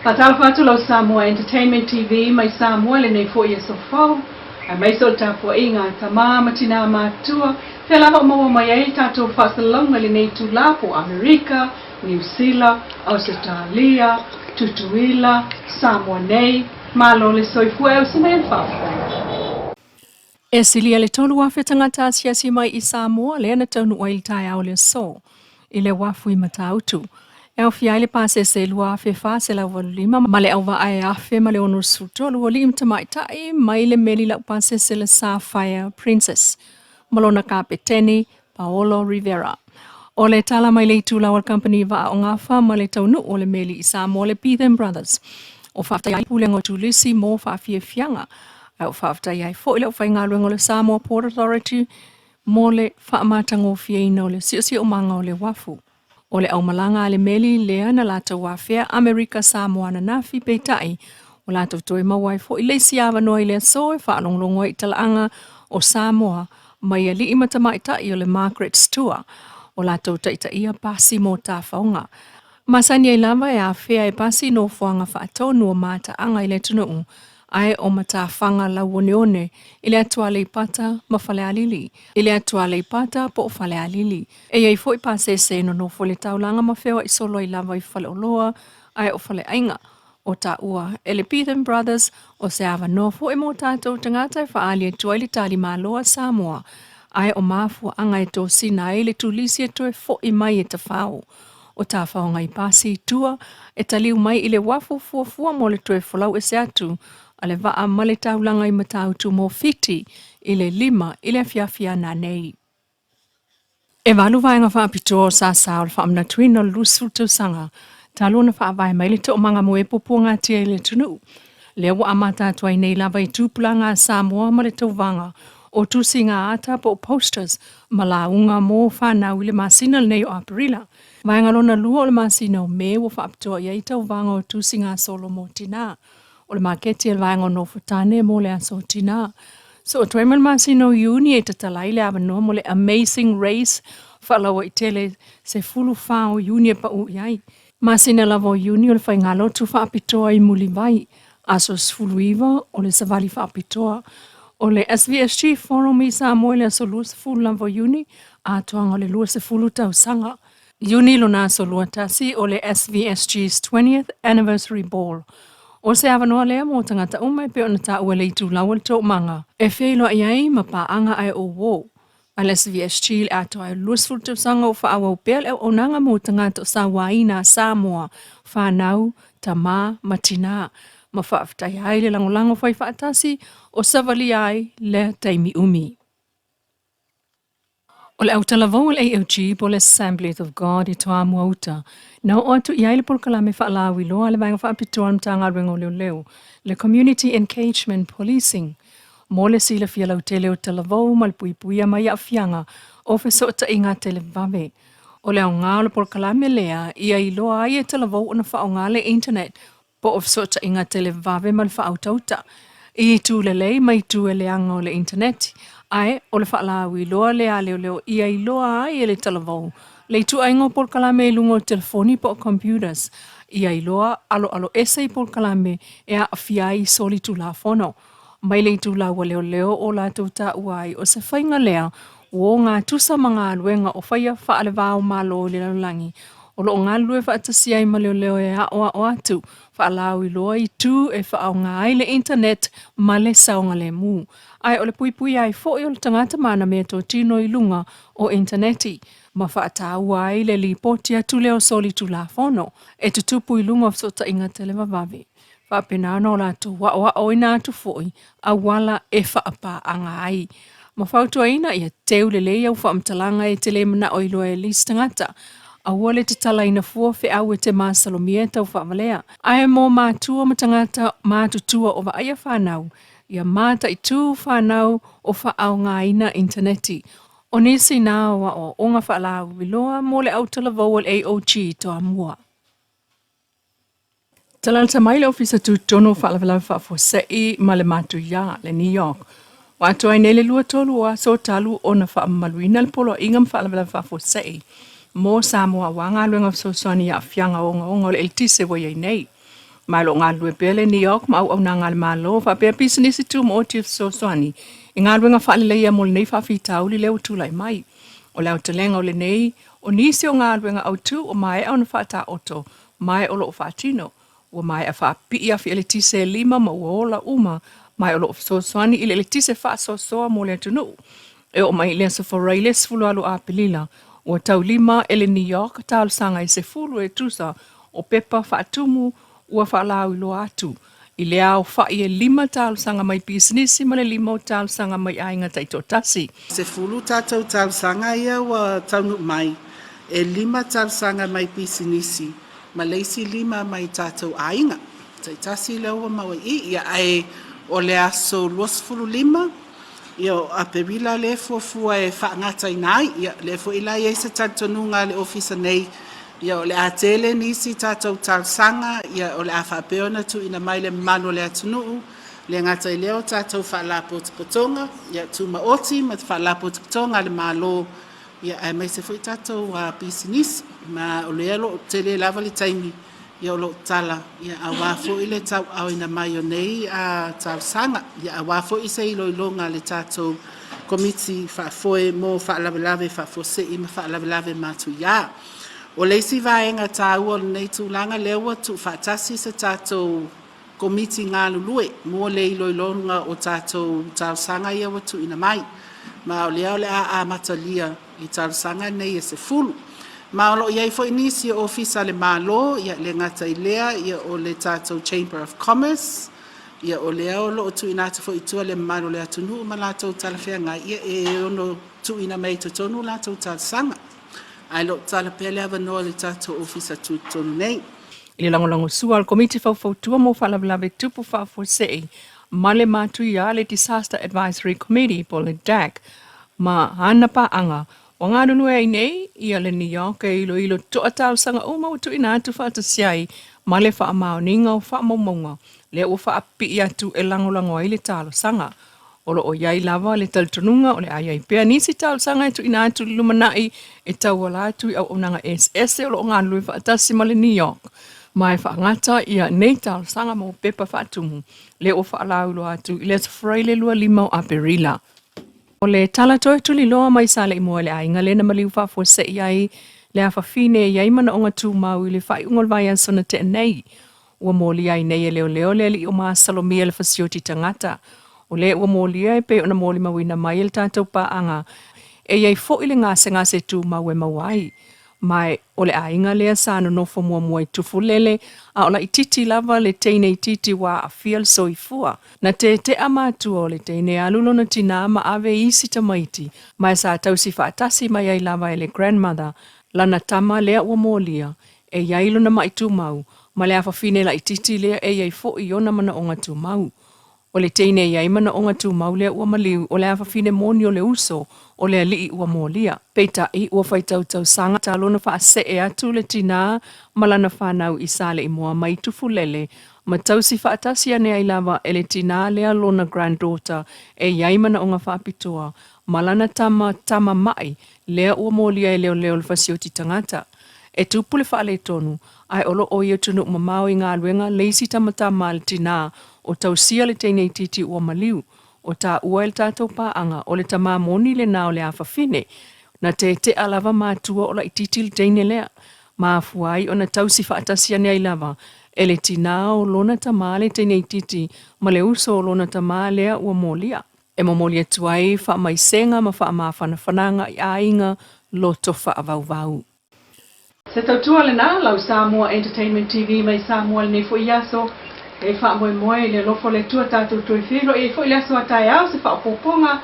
Faatalofa atu lau Samoa Entertainment TV mai Samoa i lenei foi aso fou, aemaise o le tapuaiga a tama ma tinā matutua, fea lava o maua mai ai le tatou faasalalauga i lenei itula po o Amerika, Niu Sila, Ausetalia, Tutuila, Samoa nei, malo le soifua e usu mai le faafetai. E silia le 3,000 tagata asiasi mai i Samoa lea na taunuu ai i le taeao o le aso i le uafu i Matautu. E aofia ai le pasese 2,485 ma le auvaa e 1,063 o alii ma tamaitai mai le meli laupasese le Sapphire Princess ma lona kapeteni Paolo Rivera. O le tala mai le itulau a le kamupani vaa o Gafa ma le taunuu o le meli i Samoa le Beetham Brothers. O faafetai ai Pulega o Turisi mo faafiafiaga, ae o faafetai ai foi le aufaigaluega o le Samoa Port Authority mo le faamatagofieina o le siosiomaga o le uafu. O le aumalaga a le meli lea na latou afea Amerika Samoa ananafi, peitai, ua latou toe maua ai foi le isi avanoa i le aso e faalogologo ai i talaaga o Samoa mai alii ma tamaitai o le Margaret Stewart, o latou taitaia pasi mo tafaoga. Masani ai lava e afea e pasi nofoaga faatonu o mataaga i le atunuu, ae o matafaga lauoneone i le atu Aleipata ma Falealili, i le atu Aleipata po o Falealili. E i ai foi pasese e nonofo i le taulaga ma feoai solo ai lava i faleoloa ae o faleaiga. O taua e le Beetham Brothers o se avanoa foi mo tatou tagata e faaali atu ai le talimalo a Samoa, ae o mafuaaga e tosina ai le turisi e toe foi mai e tafao. O tafaoga i pasi i tua e taliu mai i le uafu fuafua mo le toe folau ese atu a le vaa ma le taulaga i Matautu mo Fiti i le 5 i le afiafi a nanei. E valu vaega faapitoa o sasa o le faamanatuina o le 20 tausaga talu ona faavae mai le toomaga mo e puapuagatia i le atunuu. Lea ua amata atu ai nei lava i tupulaga a Samoa ma le tauvaga o tusiga ata po o posters ma lauga mo fanau i le masina lenei o Aperila. Vaega lona lua o le masina o Me ua faapitoa i ai tauvaga o tusiga solo mo tinā. O le maketi a le vaega o Nofotane mo le aso tinā. So atu ai ma le masina o Iuni e tatala ai le avanoa mo le Amazing Race faalauaitele 14 o Iuni e paʻu i ai. Masina lava o Iuni o le faigalotu faapitoa i Mulivai, aso 19 o le savali faapitoa o le SVSG Forum i Samoa i le aso 20 lava o Iuni, atoaga o le 20 tausaga. Iuni lona aso 21 o le SVSG's 20th Anniversary Ball. O se avanoa lea mo tagata uma e pei ona taua i le itulau o le toomaga e feiloai ai ma paaga ae o uō a le SVSG i le atoa ai o le 20 tausaga o faaauau pea le auaunaga mo tagata o sauaina a Samoa, fanau, tama ma tinā, ma faafetaia ai le lagolago fai faatasi o savalia ai lea taimi umi. O le autalavou o le AOG po o le Assemblies of God i Toamua Uta, na oo atu i ai le polokalame faalauiloa a le Vaega Faapitoa a le Matagaluega o Leoleo, le Community Engagement Policing, mo le silafia lautele o talavou ma le puipuia mai aafiaga o fesootaiga televave. O le aoga o le polokalame lea ia iloa ai e talavou ona faaaoga le internet po o fesootaiga televave ma le faautauta i itu lelei ma itu e leaga o le internet, ae o le faalauiloa lea a leoleo ia iloa ai e le talavou le ituaiga o polokalame i luga o telefoni po o computers, ia iloa aloaloese i polokalame e aafia ai i solitulafono. Mai le itulau a leoleo o latou taua ai o se faiga lea ua ogatusa ma galuega o faia faale-va-o-Malo i le lalolagi o lo o galulue faatasi ai ma leoleo e aoao atu faalauiloa itu e faaaoga ai le internet ma le saogalemu, ae o le puipuia ai foi o le tagata ma ana meatotino i luga o intaneti, ma faataua ai le lipoti atu lea o solitulafono e tutupu i luga o fesootaiga televavave. Faapena ona o latou aoaoina atu foi auala e faapaaga ai. Ma fautuaina ia teu lelei au faamatalaga e te le manao e iloa e le isi tagata. Aua le tatalaina fua feau e te masalomia e tau faavalea. Ae mo matua ma tagata matutua o vaaia fanau, ia mataitu fanau o faaaogaina initaneti. O nisi na o aoaoga faalauiloa mo le autalavou o le AOG Toamua. Talalata mai le Ofisa Tutotonu o Faalavelave Faafuasei ma le Matuia, le New York, ua atoa ai nei le 23 o aso talu ona faamamaluina le Poloaiga ma Faalavelave Faafuasei mo Samoa aua galuega fesoasoani i aafiaga ogaoga o le eletise ua i ai nei. Ma o lo o galulue pea le NEOC ma auaunaga a le Malo faapea pisinisi tumaoti e fesoasoani i galuega faaleleia mo lenei faafitauli lea ua tulai mai. O le aotelega o lenei, o nisi o galuega autu ua maea ona faataoto ma o lo o faatino. Ua maea faapipii afi eletise e lima ma ua ola uma, ma o lo o fesoasoani i le eletise faasoasoa mo le atunuu. E oo mai i le Aso Faraile 18 o Aperila, ua taulima e le NEOC talosaga e 10 e tusa o pepa faatumu ua faalauiloa atu i le aofai e lima talosaga mai pisinisi ma le lima o talosaga mai aiga taitoatasi. 10 tatou talosaga ia ua taunuu mai, e lima talosaga mai pisinisi ma le isi lima mai tatou aiga taitasi lea ua maua i i. Ia, ae o le aso 25 ia o Aperila lea e fuafua e faagataina ai. Ia, lea foi la e i ai se talitonuga a le ofisa nei, ia o le a tele nisi tatou talosaga, ia o le a faapea ona tuuina mai le mamalu o le atunuu, le gata i lea o tatou faalapotopotoga, ia tumaoti ma faalapotopotoga a le Malo, ia aemaise foi tatou pisinisi. Ma o lea o lo o tele lava le taimi ia o lo o tala ia aua foi le tauaaoina mai o nei talosaga, ia aua foi se iloiloga a le tatou Komiti Faafoe mo Faalavelave Faafuasei ma Faalavelave Matuia. O le isi vaega taua o lenei tulaga lea ua tuufaatasi se tatou Komiti galulue mo le iloiloga o tatou talosaga ia ua tuuina mai, ma o lea o le a amatalia i talosaga nei e 10. Ma o lo o i ai foi nisi o ofisa a le Malo, ia le gata i lea ia o le tatou Chamber of Commerce, ia o lea o lo o tuuina atu foi i tua le mamalu o le atunuu ma latou talafeagai, ia e ono tuuina mai i totonu latou talosaga. Ae lo o tatala pea le avanoa i le tatou ofisa tutotonu nei. I le lagolagosua a le Komiti Faufautua mo Faalavelave Tupu Faafuasei ma le Matuia le Disaster Advisory Committee po o le DAC ma ana paaga, ua galulue ai nei ia le NEOC e iloilo toa talosaga uma ua tuuina atu faatasi ai ma le faamaoniga o faamaumauga lea ua faapipii atu e lagolago ai le talosaga. O lo o i ai lava le talitonuga o le a i ai pea nisi talosaga e tuuina atu i le lumanai e tauala atu i auaunaga eseese o lo o galulue faatasi ma le NEOC ma e faagata ia nei talosaga mo pepa faatumu lea ua faalauiloa atu i le Aso Faraile 25 o Aperila. O le tala toe tuliloa mai Saleimoa i le aiga lea na maliu faafuasei ai le afafine e i ai manaoga tumau i le faaiuga o le vaiaso na tea nei. Ua molia ai nei e leoleo le alii o masalomia le fasioti tagata. O lea ua molia e pei ona molimauina mai e le tatou paaga e i ai foi le gasegase tumau e maua ai. Ma o le aiga lea sa nonofo muamua i Tufulele a o laitiiti lava le teine itiiti ua aafia le soifua. Na tetea matua o le teine alu lona tinā ma ave i isi tamaiti, ma sa tausi faatasi mai ai lava e le grandmother lana tama lea ua molia e i ai lona ma'i tumau ma le afafine laitiiti lea e i ai foi ona manaoga tumau. O le teine e i ai manaoga tumau lea ua maliu, o le afafine moni o le uso o le alii ua molia. Peitai, ua faitau tausaga talu ona faasee atu le tinā ma lana fanau i Saleimoa mai Tufulele ma tausi faatasi ane ai lava e le tinā lea lona granddaughter e i ai manaoga faapitoa ma lana tama tama ma'i lea ua molia e leoleo le fasioti tagata. E tupu le faaletonu, ae o lo o i atunuu mamao i galuega le isi tamatama a le tinā o tausia le teine itiiti ua maliu. O taua e le tatou paaga, o le tamā moni lenā o le afafine. Na tetea lava matua o laitiiti le teine lea. Mafua ai ona tausi faatasi ane ai lava e le tinā o lona tamā le teine itiiti ma le uso o lona tamā lea ua molia. E momoli atu ai faamaisega ma faamafanafanaga i aiga loto faavauvau. Se tautua lenā lau Samoa Entertainment TV mai Samoa lenei foi aso. E faamoemoe i le alofa o le Atua tatou toe feiloai ai foi le aso a taeao se faaopoopoga.